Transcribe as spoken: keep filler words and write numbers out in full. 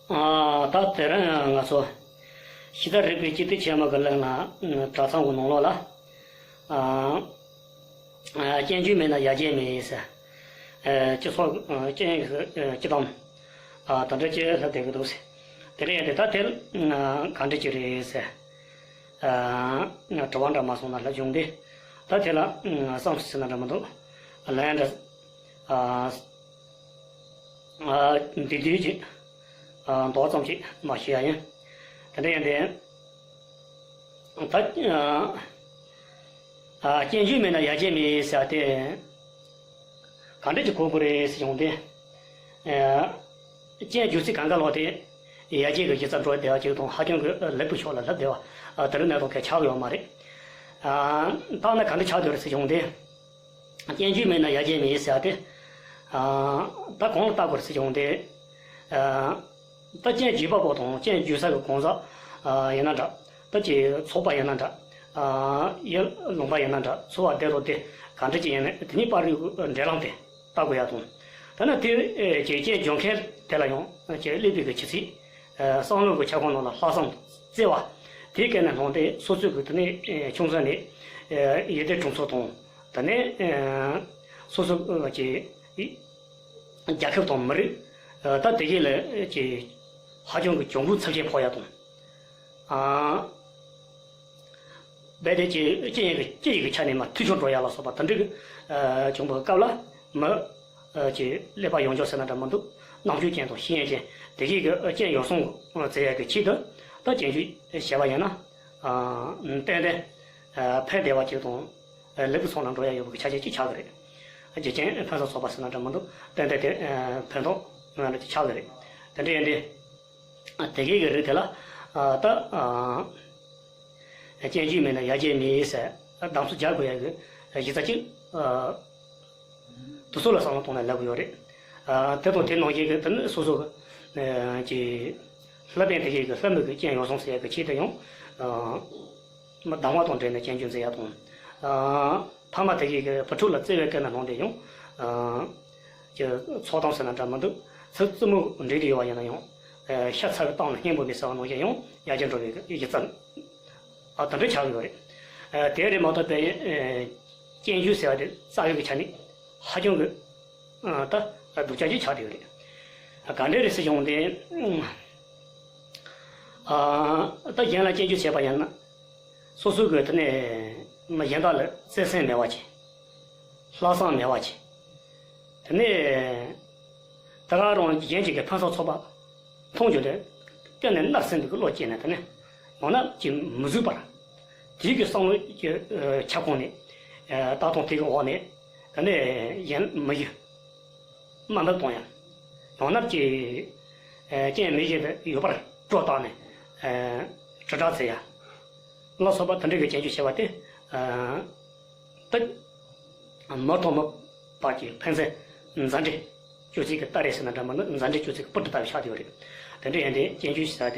ཨ། ད་དེ་རིང་ང་ཚོ་གཞི་རྩ་རིག་པའི་སྤྱི་བསྡུས་ཆེན་མོ་གི་གླིང་ལ་གྲྭ་ཚང་གི་ནང་ལོགས་ལ། ཨ། ཨ། སྤྱོད་འཇུག་མེད་ན་ཡ་གྱལ་མེད་ཟེར། ཨ། སྤྱི་ཚོགས། ཨ། སྤྱི་ཡོངས་ཀྱི། ཨ། སྤྱི་དམ། ཨ། དེ་འདྲ་ཅིག་ལབ་བསྡད་ཀྱི་འདུག་ཟེར། དེ་འདྲ་ཡིན་དུས་ད་དེ། ཨ། ག་འདྲ་ཅིག་རེད་ཟེར། ཨ། དྲི་བ་འདྲ་མ་སོང་ན་ལབ་བྱུང་སྟེ། ད་དེ་ལ། ཨ། བསམ་སུ་ཟིན་ན་འདྲ་མི་འདུག། ལན་འདྲ། ཨ། ཨ། འདི་དུས་ཀྱི། ཨ། མདོ་ཙམ་ཅིག་མར་ཞུ་ཡ་ཡིན། དེ་འདྲ་ཡིན་ཏེ། ད། ཨ། ཨ། སྤྱོད་འཇུག་མེད་ན་ཡ་གྱལ་མེད་ཟེར་ཏེ། ག་འདྲ་ཅིག་གོ་དགོས་རེད་ཟེར་བྱུང་སྟེ། ཨ། སྤྱོད་འཇུག་ཚིག་གང་ག་ལོག་སྟེ། ཡ་གྱལ་གྱི་གཞི་རྩར་འགྲོ་བསྡད་པ་ཅིག་དང་ཧ་ཅང་གི་ལེགས་པོ་ཕྱོགས་ལ་ལྷབ་བསྡད་པ། ཨ། དེ་རིང་གནས་སྟངས་གལ་ཆགས་ཡོད་མ་རེད། ཨ། ད་ནི་ག་འདྲ་ཆགས་བསྡད་རེད་ཟེར་བྱུང་སྟེ། སྤྱོད་འཇུག་མེད་ན་ཡ་གྱལ་མེད་ཟེར་ཏེ། ཨ། ད་གང་ལ་བལྟ་དགོས་རེད་ཟེར་བྱུང་སྟེ། ཨ། ད་སྤྱོད་འཇུག་པ་པོ་དང་སྤྱོད་འཇུག་ས་གི་གང་ཟག། ཨ། ཡིན་ན་འདྲ། ད་ཅིག་ཚོགས་པ་ཡིན་ན་འདྲ། ཨ། ཡུལ་ལུང་པ་ཡིན་ན་འདྲ། འཚོ་བ་བསྡད་དོ་དེ་ག་འདྲ་ཅིག་ཡིན་ན་དེ་གཉིས་བར་གྱི་འབྲེལ་ལམ་དེ་བལྟ་དགོས་ཡ་དང་། ད་ནི་དེ། ཨེ། ཅིག་སྤྱོད་འཇུག་མཁན་དེ་ལ་ཡང་ཅིག་སློབ་དཔོན་གྱི་ཆོས་ཚིག། ཨ། བསམ་བློ་གི་ཁྱབ་ཁོངས་ནང་ལ་ལྷག་བསམ་བརྩེ་བ། དེའི་སྐད་ནས་བླངས་ཏེ་སོ་སོའི་གི་དེ་ནས། ཨེ། ཆུང་ས་ནས། ཨེ། ཡུལ་སྡེ་གྲོང་ཚོ་དང་། དེ་ནས། ཨེ། སོ་སོ་གི། རྒྱལ་ཁབ་དང་མི་རིགས། ཨ། ད་དེ་གའི་ལ་ཅིག་ཧ་ཅང་གི་གྱོང་གུན་ཚབས་ཆེན་ཕོག་ཡ་དང་། ཨ། རྦད་དེ་ཅིག་སྤྱི་ཡོངས་ཀྱི། སྤྱི་ཡི་གི་ཆ་ནས་མར་འཐུས་ཤོར་འགྲོ་ཡ་ལ་སོགས་པ་དེ་འདྲ་གི། ཨ། བྱུང་བའི་སྐབས་ལ་མི། ཨ། ཅིག་ཀླད་པ་ཡོངས་རྫོགས་ཟེར་ན་འདྲ་མི་འདུག། རྣམ་དཔྱོད་ཅན་དང་ཤེས་ཡོན་ཅན་དེ་གའི་གི། ཨ། སྤྱོད་ཡོ་བསྲང་བྱེད་ཡ་གི་ཆེད་དུ། ད་སྤྱོད་འཇུག་བྱས་པ་ཡིན་ན། ཨ། ཏན་ཏན། ཨ། ཕན་བདེ་བ་ཅིག་དང་། ཨ། ལེགས་པའི་ཚོགས་ལ་འགྲོ་ཡ་ཡོད་པའི་ཆ་རྐྱེན་ཅིག་ཆགས་ཀྱི་རེད། རྒྱུ་རྐྱེན་ཕུན་སུམ་ཚོགས་པ་ཟེར་ན་འདྲ་མི་འདུག། ཏན་ཏན་དེ། ཨ། ཕན་ཐོགས་ཡོང་ཡ་ཅིག་ཆགས་ཀྱི་རེད། དེ་འདྲ་ཡིན་དུས། ཨ། དེ་གའི་གི་རིགས་དེ་ལ། ཨ། ད། ཨ། སྤྱོད་འཇུག་མེད་ན་ཡ་གྱལ་མེད་ཟེར་གདམས་ངག་རྒྱག་དགོས་ཡ་གི་གཞི་རྩ་གཅིག། ཨ། དེ་ཚོ་ལ་བསམ་བློ་གཏོང་ན་ལབ་ཡོད་རེད། ཨ། དེ་དང་དེ་ནང་བཞིན་གྱི་དེ་ནི་སོ་སོ་གི། ཨ། ཀྱི་སློབ་དཔོན་དེ་གའི་གི་སློབ་མའི་གི་སྤྱོད་ཡོ་བསྲང་ཟེར་ཡ་གི་ཆེད་དུ་ཡང་། ཨ། མི་གདམས་ངག་དང་འབྲེལ་ནས་སྤྱོད་འཇུག་མཛད་ཡ་དང་། ཨ། ཕ་མ་དེ་གའི་གི་བུ་ཕྲུག་ལ་བརྩེ་བའི་སྐད་ནས་གནང་དེ་ཡང་། ཨ། ཀྱི་ཚོགས་གཏམ་ཟེར་ན་འདྲ་མི་འདུག། ཚིག་རྩུབ་མོ་འབྲི་དེ་ཡོད་པ་ཡིན་ན་ཡང་། ཨ། ཤ་ཚ་བའི་གཏམ་ལ་སྙན་པོ་མི་ཟེར་བ་ནང་བཞིན་ཡང་ཡར་རྒྱས་འགྲོ་བའི་གི་གཞི་རྩ། ཨ། དེ་འདྲ་ཆགས་ཡོད་རེད། ཨ། དེ་རེད་མ་གཏོགས་པའི། ཨ། སྤྱོད་འཇུག་ཟེར་བ་དེ་རྩ་བའི་གི་ཆ་ནས་ཧ་ཅང་གི། ཨ། ད་སྡུག་ཅག་ཅིག་ཆགས་བསྡད་ཡོད་རེད། ག་འདྲ་རེད་ཟེར་བྱུང་སྟེ། ཨ། ད་གཞན་ལ་སྤྱོད་འཇུག་བྱས་པ་ཡིན་ན། སོ་སོའི་གི་དེ་ནས་མི་གཞན་དག་ལ་བརྩེ་སེམས་མེད་པ་ཅིག། ལྷག་བསམ་མེད་པ་ཅིག། དེ་ནས་ད་ག་རང་གཞན་གཅིག་གི་ཕུན་སུམ་ཚོགས་པ་མཐོང་རྒྱུ་དེ་གཏན་ནས་བརྣབ་སེམས་ཀྱི་བློ་སྐྱེས་ནས། དེ་ནས་ཡང་ན་ཅིག་མི་བཟོད་པར། དེའི་གི་བསམ་བློ་གི། ཨ། ཁྱབ་ཁོངས་ནས། ཨ། ལྟ་སྟངས་དེ་གི་འོག་ནས། དེ་ནས་གཞན་མི་གཞན་དམའ་འབེབས་གཏོང་ཡ། ཡང་ན་ཅིག། ཨ། རྐྱེན་མི་གཞན་དུ་ཡོད་པར་སྤྲོ་བཏང་ནས། ཨ། དྲིལ་བསྒྲགས་བྱེད་ཡ་ལ་སོགས་པ་དེ་འདྲ་གི་སྤྱོད་འཇུག་བྱས་པ་དེ། ཨ། ད་མི་དང་མི་བར་གྱི་ཕན་ཚུན་མཛའ་འབྲེལ་གཅོད་ཚུལ་གྱི་སྟ་རེ་ཟེར་ན་འདྲ་མིན་ན། མཛའ་འབྲེལ་གཅོད་ཚུལ་གྱི་སྤུ་གྲི་ལྟ་བུ་ཆགས་བསྡད་ཡོད་རེད། དེ་འདྲ་ཡིན་དུས་སྤྱོད་འཇུག་བྱས་ཏེ།